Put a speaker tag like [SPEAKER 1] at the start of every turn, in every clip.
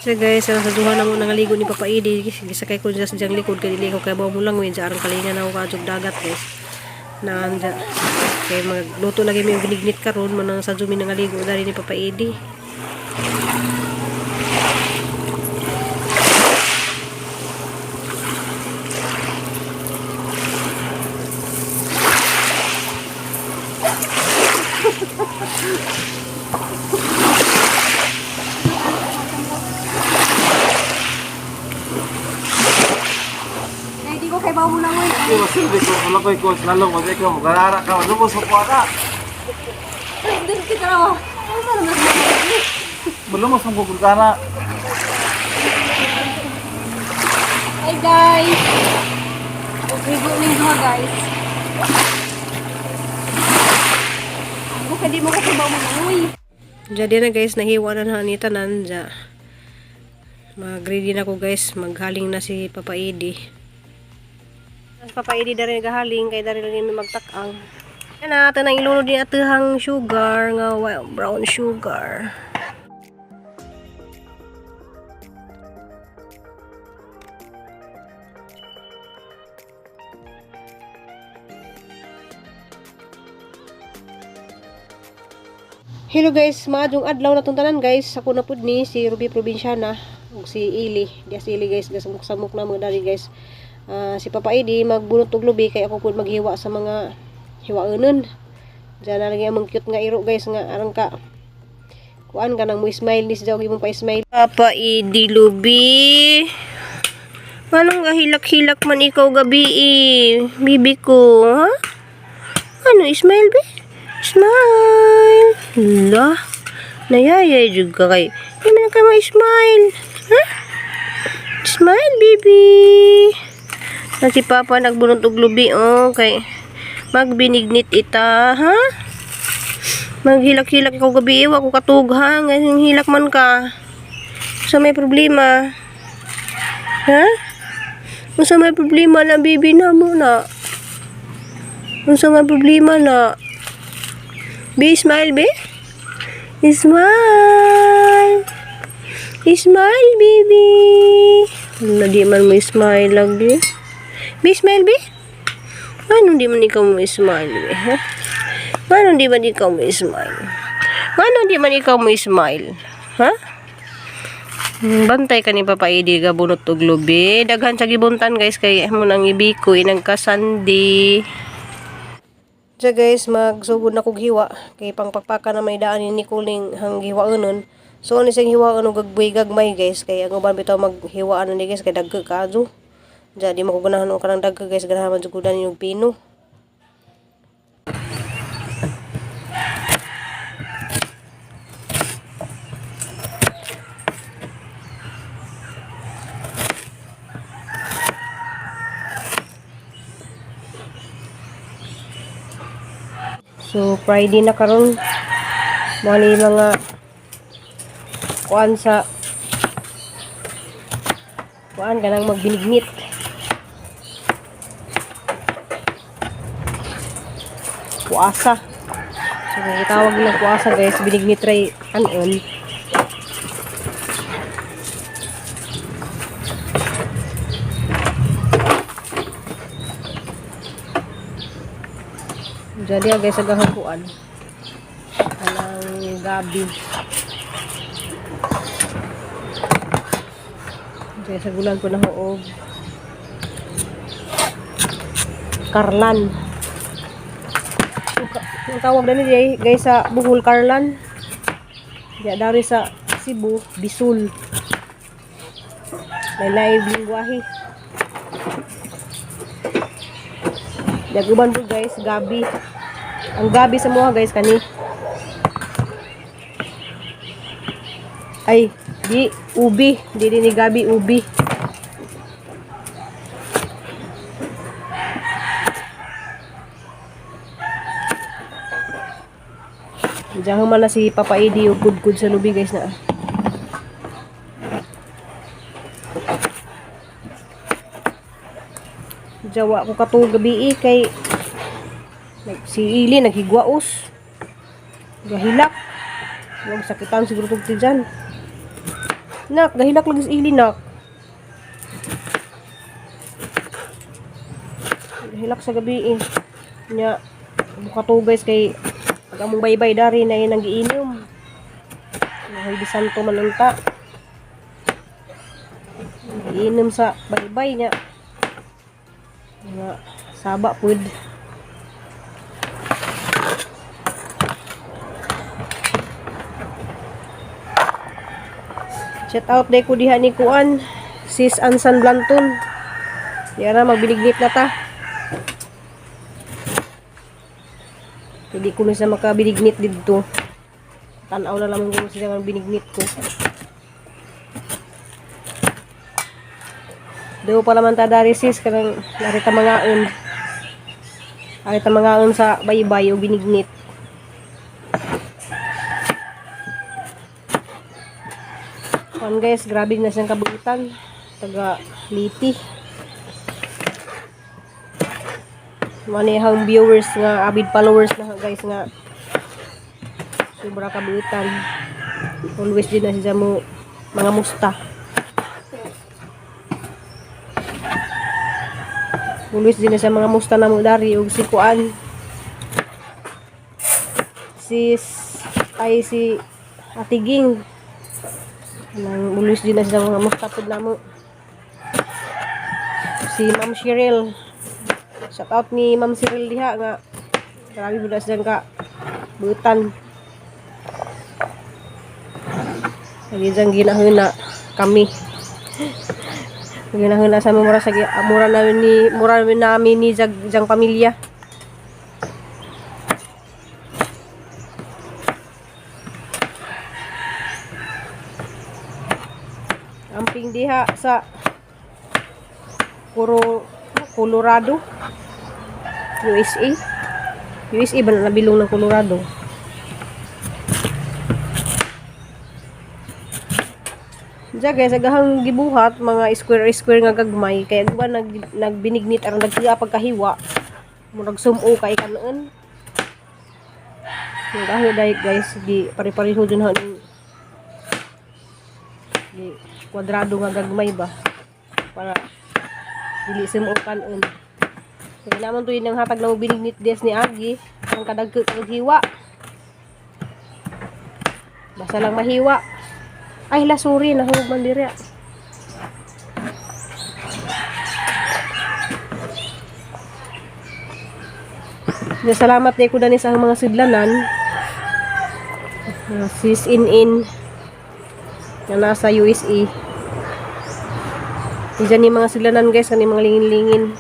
[SPEAKER 1] So guys, sa duha na mo nangaligo ni Papa Idi, gisakay ko dyan sa diyang likod kay dili ko kay mo lang win sa arang kalinga na ako kaadtog dagat, guys. Na anja kay magluto lagi mi og binignit karon man ang sa mi nangaligo dari ni Papa Idi.
[SPEAKER 2] Ay, di ko kay bawo lang oy.
[SPEAKER 3] Ko silbi ko wala koy ko lalong mo ko garara ka lubos mo ko ana.
[SPEAKER 2] Ay, dun kita raw. Ano ba naman?
[SPEAKER 3] Bulumos mo ko kana.
[SPEAKER 2] Hi guys. Rigo ning duha, guys. Ako kay di mo ko kay bawo lang oy.
[SPEAKER 1] Jadi na guys, nahiwa na na ni tanan dya. Mag-ready na ko guys, maghaling na si Papa Idi. Ang Papa Idi dari nagahaling kay dari lang mi magtak-ang. Yan na, ito na ilunod ni atihang sugar nga well, brown sugar. Hello guys, maadjong adlaw na tong tanan guys. Ako na pud ni si Ruby Provinciana ug si Ili. Diya si Ili guys, gasamok-samok na mga dali guys. Ah, si Papa Idi magbunot og lubi kay ako pud maghiwa sa mga hiwaonon. Diyan na lagi among cute nga iro guys nga arang ka. Kuan ka nang mo smile ni siya og imong pa-smile. Papa Idi lubi. Anong gahilak-hilak man ikaw gabi eh? Bibi ko, ha? Ano, smile be? Smile! Hala, nayayay jud ka kay. Di man ka ma-smile. Ha? Smile, baby! Na si Papa nagbunot og lubi, oh, kay magbinignit ita, ha? Maghilak-hilak ikaw gabi, wa ko katug, ha? Ngayon hilak man ka. Sa may problema. Ha? Unsa may problema na baby na mo na? Unsa may problema na? Be, smile, be. Smile. Smile, baby. Wala, di man mo smile lagi. Be, smile, be. Ano di man ikaw mo smile, be? Ha? Ano di man ikaw mo smile? Ano di man ikaw mo smile? Ha? Bantay ka ni Papa Idi gabunot og lubi. Daghan sa gibuntan guys kay mo nang ibikoy nagkasandi. Siya guys, magsugod na kog hiwa kay pangpakpaka na may daan ni Nicole ning hanggiwaonon. So ano siyang hiwaon og gagbuy gagmay guys kay ang uban bitaw maghiwaan ni guys kay dagko kaadto. Diya di mo ko ganahan og kanang dagko guys, ganahan man jud ko dani og pino. So Friday na karon. Mo ni mga kuan sa kuan kanang magbinignit. Puasa. So kung itawag nila puasa guys, binignit ray anon. Jadi ah, guys, agahang kuan. Anang gabi. Diyan sa gulan ko na huog. Karlan. Ang tawag na ni guys sa Bohol, Karlan. Diya dari sa Cebu, Bisul. May live lingwahe. Daguban po guys, gabi. Ang gabi sa mga guys kani. Ay, di ubi, di ni gabi ubi. Diyan man na si Papa Edi og good sa lubi guys na. Jawa ko katong gabi eh, kay nag si Ili naghigwaos. Gahilak. Huwag sakitan siguro tug ti dyan. Nak, gahilak lagi sa ili, nak. Gahilak sa gabi eh. Nya, buka to guys kay pag among baybay dari na yun ang giinom. Nahoy di santo man unta. Giinom sa baybay niya. Nga, saba pud. Shout out day ko diha ni Kuan, Sis Ansan Blanton. Diya na magbinignit na ta. Hindi ko na siya makabinignit didto. Tanaw na lamang ko siya nga binignit ko. Daw pa naman ta dari sis kanang narita mangaon. Narita mangaon sa baybay o binignit. Kuan guys, grabe na siyang kabuitan. Taga Liti. Manehang viewers nga avid followers na guys nga sobra kabuitan. Always din na siya mo mga musta. Always din na siya mga musta na mo dari og si kuan. Sis ay si Ate Ging. Nang always din na siya mga musta pud namo. Si Ma'am Cheryl. Shout out ni Ma'am Cheryl diha nga grabe pud na siya ka butan. Lagi diyang ginahuna kami. Ginahuna sa mura sa mura namin ni mura namin ni jag jang pamilya. Amping diha sa Coro, Colorado, USA. USA ba na nabilong ng Colorado? Diya guys, agahang gibuhat mga square-square nga gagmay kay ba nagbinignit aron nagtiya pagkahiwa. Murag sumo kay kanon. Nagahi dai guys, di pare-pareho dun ha di kwadrado nga gagmay ba para dili sumo kanon. Kaya naman tuloy ng hatag na mo binignit des ni Agi ang kadagko kag hiwa. Basta lang mahiwa. Ay, la, sorry. Nahulog man diri. Ya, salamat day ko dani sa ang mga sidlanan. Sis in in nga nasa USA. Diyan yung mga sidlanan guys, kani mga lingin-lingin.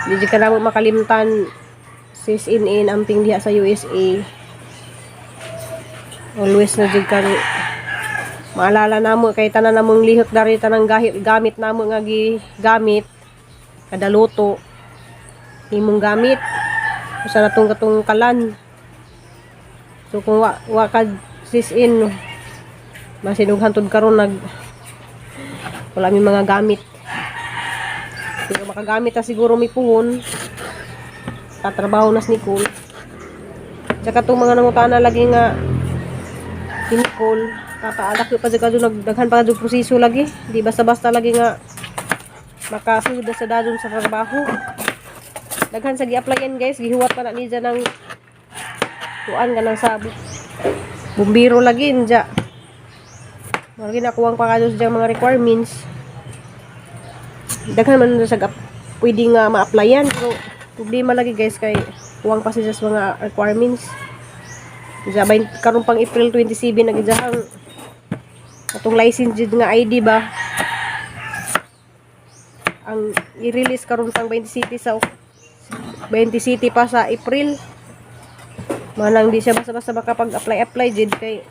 [SPEAKER 1] Di jud ka namo makalimtan sis in in amping diha sa USA. Always na jud kang maalala namo kay tanan namong lihok dari tanang gahit gamit namo nga gigamit kada luto imong gamit usa na tong katong kalan. So kung wa ka sis in masinughan tud karon nag wala mi mga gamit, pero makagamit ta siguro mi puhon tatrabaho nas ni Nicole. Tsaka tong mga nangutana lagi nga si Nicole, tataalak pa jud kadto nagdaghan pa jud proseso lagi. Di basta-basta lagi nga makasud na sa dadon sa trabaho. Daghan sa gi-applyan guys, gihuwat pa na niya ng kuan kanang sa bumbiro lagi nja. Mara ginakuwang pa kadto sa mga requirements. Daghan man sa pwede nga ma-applyan pero problema lagi guys kay kuwang pa siya sa mga requirements. Diya ba karon pang April 27 nagidjahang atong license jud nga ID ba ang i-release karon pang 20 city sa 20 city pa sa April. Manang di siya basta-basta makapag-apply apply jud kay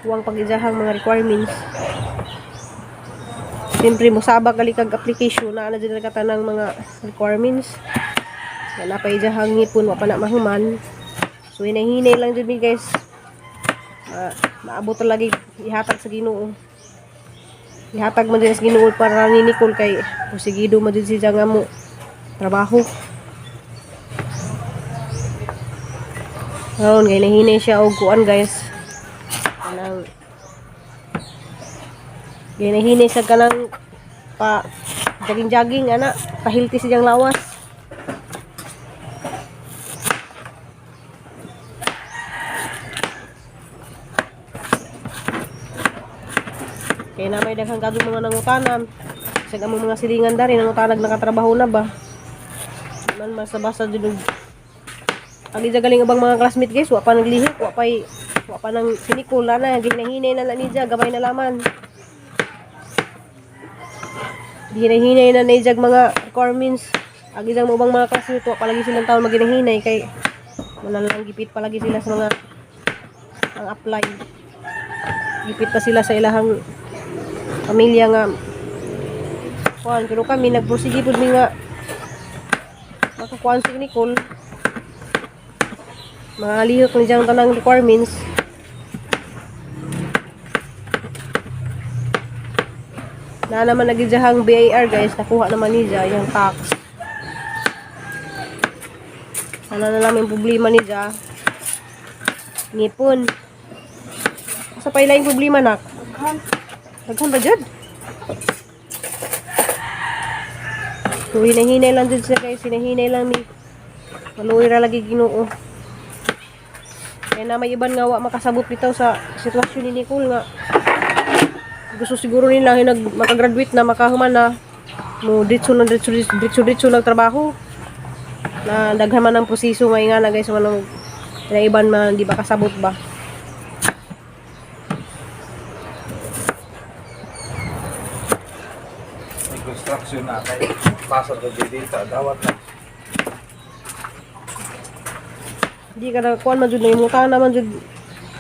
[SPEAKER 1] kuwang pag-ijahang mga requirements. Siyempre mosabak gali kag application na ana jud ka tanang mga requirements. Wala pa ijahang ngipon, wa pa na mahuman. So hinay-hinay lang jud mi guys. Maabot na lagi ihatag sa Ginoo. Ihatag man din sa Ginoo para ni Nicole kay pusigido man jud siya nga mo trabaho. Ngayon, kay nahinay siya og kuan guys. Kanang Ginahinay sa kanang pa jogging-jogging ana, pahilti siyang lawas. Kaya na may daghang kadong mga nangutanan. Sa among mga silingan dari nangutanag nakatrabaho na ba. Man basta-basta jud og Agi sa galing ubang mga classmate guys, wa pa naglihok, wa pa nang sinikula na, ginahinay na na niya, gamay na laman. Ginahinay na niya mga requirements. Agi sa ubang mga classmate, wa pa lagi silang taon maginahinay kay wala lang gipit palagi sila sa mga ang apply. Gipit pa sila sa ilahang pamilya nga kuan, pero kami nagprosige pud mi nga makakuan si Nicole, mga lihok ni diyang tanang requirements. Na naman nagidjahang BIR guys, nakuha naman niya yung tax. Sana na lang yung problema niya ngipon. Sa paila yung problema nak.
[SPEAKER 2] Daghan.
[SPEAKER 1] Daghan ba jud? So hinahinay lang jud siya guys, hinahinay lang ni. Maluoy ra lagi Ginoo. Kaya na may iban nga wa makasabot bitaw sa sitwasyon ni Nicole nga gusto siguro nila nga nag makagraduate na makahuman na mo diretso na diretso diretso diretso lang trabaho na daghan man ang proseso ngay nga na guys, manong na iban man di ba kasabot ba.
[SPEAKER 3] May construction na kay pasa do dito dawat na.
[SPEAKER 1] Di ka na kuan man jud na imuta naman jud.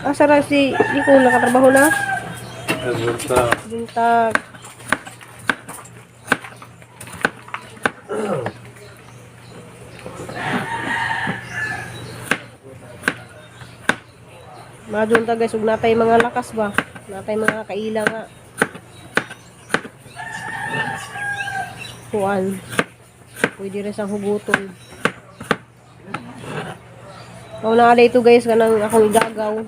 [SPEAKER 1] Asa ra si Nicole, nakatrabaho na?
[SPEAKER 3] Resulta.
[SPEAKER 1] Buntag. Madun ta guys, ug natay mga lakas ba? Natay mga kaila nga. Kuan. Pwede rin sa huguton. Mao na ito guys, kanang akong igagaw.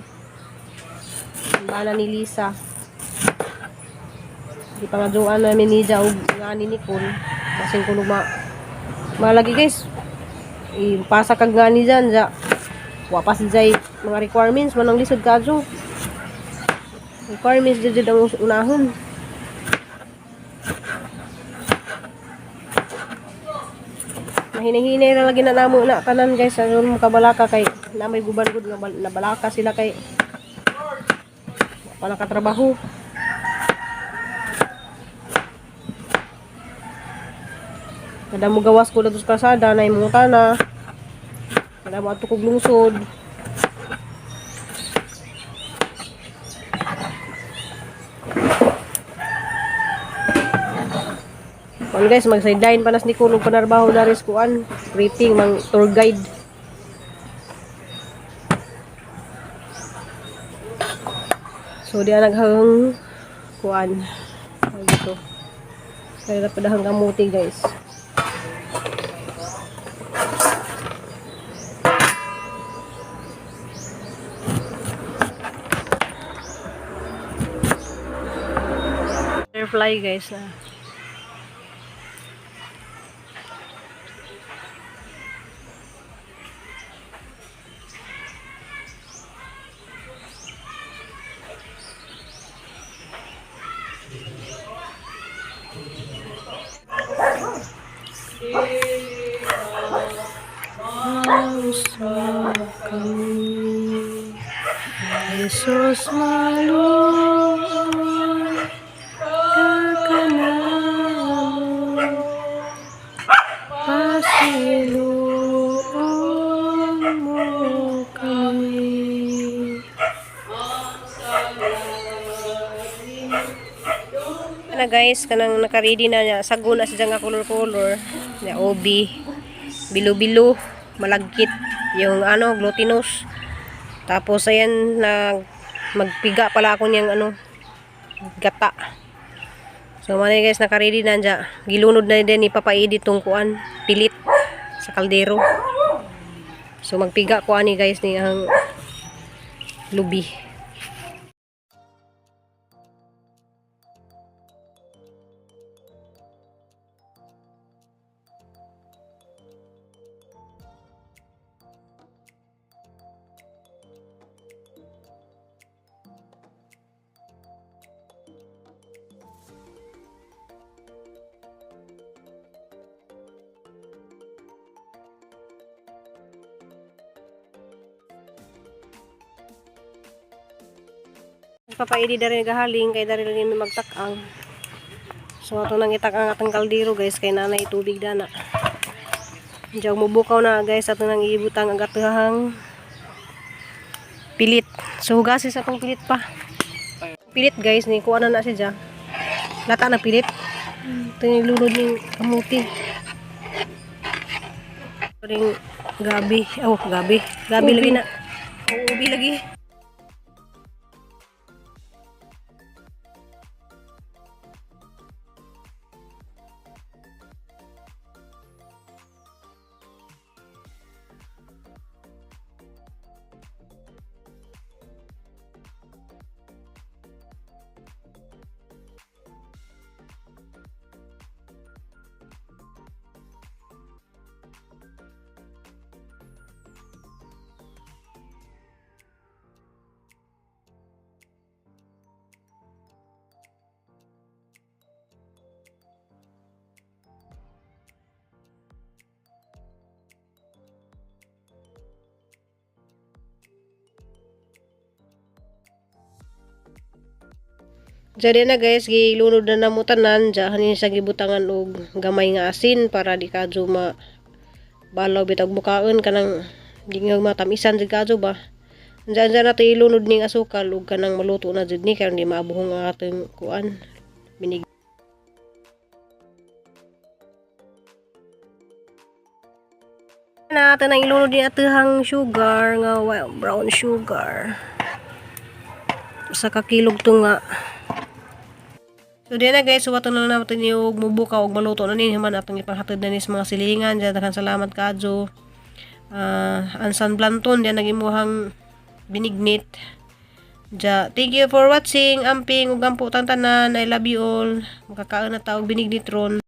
[SPEAKER 1] Ang bana ni Lisa. Di pa nga joan namin ni Ja og nga ni Nicole. Basin ko luma. Malagi guys. Ipasa kag nga ni Jan ja. Wa pa si Jay mga requirements manang lisod kadyo. Requirements jud jud ang unahon. Mahinahinay na lagi na namo na tanan guys, aron mo kabalaka kay na may guban gud nga nabalaka sila kay wa pa nakatrabaho. Kada mo gawas ko datos kalsada na imong tana. Kada mo ato kog lungsod. Kuan guys, mag sideline pa nas ni Kulog panarbaho na ris kuan, rating mang tour guide. So di naghang kuan. Ay, dito. Kaya na padahang kamuti guys. Butterfly guys na. Jesus maluoy kakanamo, pasiluon mo kami. Na guys, kanang naka-ready na niya. Sago na siya nga color-color. Na obi, bilo-bilo, malagkit, yung ano, glutinous. Tapos ayan, na magpiga pala ako niyang ano, gata. So manay guys, naka-ready na niya. Gilunod na din ni Papa Edi tong kuan, pilit sa kaldero. So magpiga ko ani guys ni ang lubi. Papa Edi dari nagahaling kay dari lang mi magtak-ang. So ato nang itak-ang atong kaldero, guys, kay nanay tubig dana. Diyan mubukaw na, guys, ato nang ibutang ang atuhang pilit. So hugasi sa atong pilit pa. Pilit, guys, ni kuha na na siya. Lata na pilit. Ito yung lunod ng kamuti. Ring gabi. Oh, gabi. Gabi lagi na. Oh, ubi lagi. Jadi na, guys, gilunod na namo tanan, diyan ni sa gibutangan og gamay nga asin para di kadyo ma balaw bitag bukaon kanang di nga matamisan jud kadyo ba. Diyan diyan nato ilunod ning asukal ug kanang maluto na jud ni karon di maabuhong ang atong kuan binig. Na ato nang ilunod ni atehang sugar nga brown sugar. Sa kakilog to nga. So diyan na, guys, suwaton na lang natin yung mubuka og maluto na ni human atong ipanghatid na ni sa mga silingan. Diyan daghang salamat kadyo. Ansan Blanton diyan nagimuhang binignit. Ja, thank you for watching. Amping ug ampo tanan. I love you all. Makakaon na ta og binignit ron.